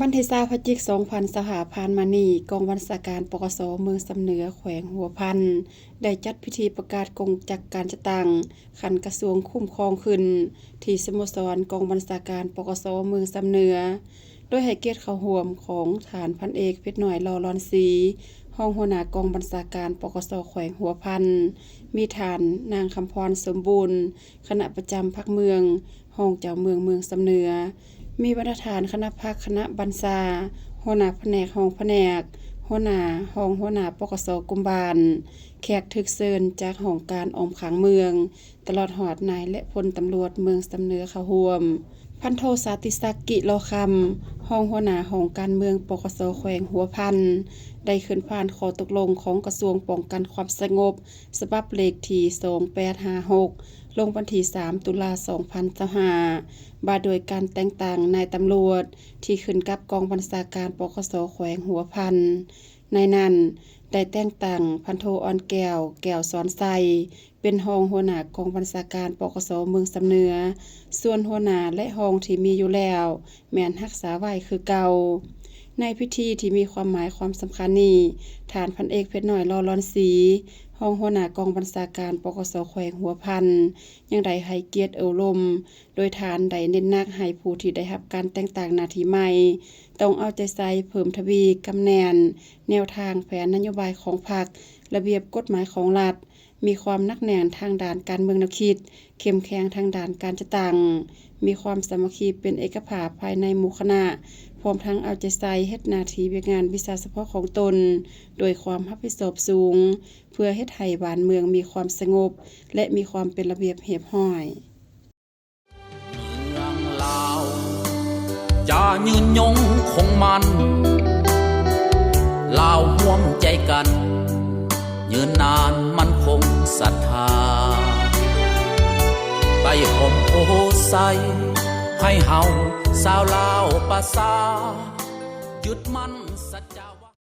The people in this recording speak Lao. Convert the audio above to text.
ວັນທີຊາວ ພະຈິກ ສອງພັນຊາວຫ້າ ຜ່ານມານີ້, ກອງບັນຊາການ ປກສ ເມືອງຊຳເໜືອ ແຂວງຫົວພັນ ໄດ້ຈັດພິທີປະກາດກົງຈັກການຈັດຕັ້ງຂັ້ນກະຊວງຄຸ້ມຄອງຂຶ້ນ ທີ່ສະໂມສອນກອງບັນຊາການ ປກສ ເມືອງຊຳເໜືອ, ໂດຍໃຫ້ກຽດເຂົ້າຮ່ວມຂອງທ່ານ ພັນເອກ ເພັດນ້ອຍ ຫຼໍ່ຫຼອນສີ ຮອງຫົວໜ້າກອງບັນຊາການ ປກສ ແຂວງຫົວພັນ, ມີທ່ານ ນາງ ຄຳພອນ ສົມບູນ ຄະນະປະຈຳພັກເມືອງ, ຮອງເຈົ້າເມືອງເມືອງຊຳເໜືອ, ມີບັນດາທ່ານຄະນະພັກ, ຄະນະບັນຊາ, ຫົວໜ້າພະແນກ, ຮອງພະແນກ, ຫົວໜ້າ, ຮອງຫົວໜ້າ ປກສ ກຸ່ມບ້ານ, ແຂກຖືກເຊີນຈາກຫ້ອງການອ້ອມຂ້າງເມືອງ, ຕະຫຼອດຮອດນາຍ ແລະ ພົນຕຳຫຼວດເມືອງຊຳເໜືອເຂົ້າຮ່ວມ. ພັນໂທ ສາຕິສັກ ກິຫຼໍຄຳ ຮອງຫົວໜ້າຫ້ອງການເມືອງ ປກສ ແຂວງຫົວພັນ ໄດ້ຂຶ້ນຜ່ານຂໍ້ຕົກລົງຂອງກະຊວງປ້ອງກັນຄວາມສະຫງົບ ສະບັບເລກທີ ສອງແປດຫ້າຫົກ ລົງວັນທີ ສາມ ຕຸລາ ສອງພັນຊາວຫ້າ ວ່າດ້ວຍການແຕ່ງຕັ້ງນາຍຕຳຫຼວດທີ່ຂຶ້ນກັບກອງບັນຊາການ ປກສ ແຂວງຫົວພັນ. ໃນນັ້ນໄດ້ແຕ່ງຕັ້ງພັນໂທ ອ່ອນແກ້ວ ແກ້ວສອນໄຊ ເປັນຮອງຫົວໜ້າກອງບັນຊາການ ປກສ ເມືອງຊຳເໜືອ, ສ່ວນຫົວໜ້າ ແລະ ຮອງທີ່ມີຢູ່ແລ້ວ ແມ່ນຮັກສາໄວ້ຄືເກົ່າ. ໃນພິທີທີ່ມີຄວາມໝາຍຄວາມສຳຄັນນີ້, ທ່ານ ພັນເອກ ເພັດນ້ອຍ ຫຼໍ່ຫຼອນສີ ຮອງຫົວໜ້າກອງບັນຊາການ ປກສ ແຂວງຫົວພັນ ຍັງໄດ້ໃຫ້ກຽດໂອ້ລົມ, ໂດຍທ່ານໄດ້ເນັ້ນໜັກໃຫ້ຜູ້ທີ່ໄດ້ຮັບການແຕ່ງຕັ້ງໜ້າທີ່ໃໝ່ ຕ້ອງເອົາໃຈໃສ່ເພີ່ມທະວີກຳແໜ້ນແນວທາງແຜນນະໂຍບາຍຂອງພັກ, ລະບຽບກົດໝາຍຂອງລັດ, ມີຄວາມໜັກແໜ້ນທາງດ້ານການເມືອງແນວຄິດ, ເຂັ້ມແຂງທາງດ້ານການຈັດຕັ້ງ, ມີຄວາມສາມັກຄີເປັນເອກະພາບພາຍໃນໝູ່ຄະນະ, ພ້ອມທັງເອົາໃຈໃສ່ເຮັດໜ້າທີ່ວຽກງານວິຊາສະເພາະຂອງຕົນດ້ວຍຄວາມຮັບຜິດຊອບສູງ, ເພື່ອເຮັດໃຫ້ບ້ານເມືອງມີຄວາມສະຫງົບ ແລະ ມີຄວາມເປັນລະບຽບຮຽບຮ້ອຍ. ເມືອງລາວຈະຍືນຍົງຄົງໝັ້ນ, ລາວຮ່ວມໃຈກັນ ຍືນນານໝັ້ນຄົງສັດທາ, ໄປຫອມໂພໄຊ ໃຫ້ເຮົາຊາວລາວປະຊາ ຍຶດໝັ້ນ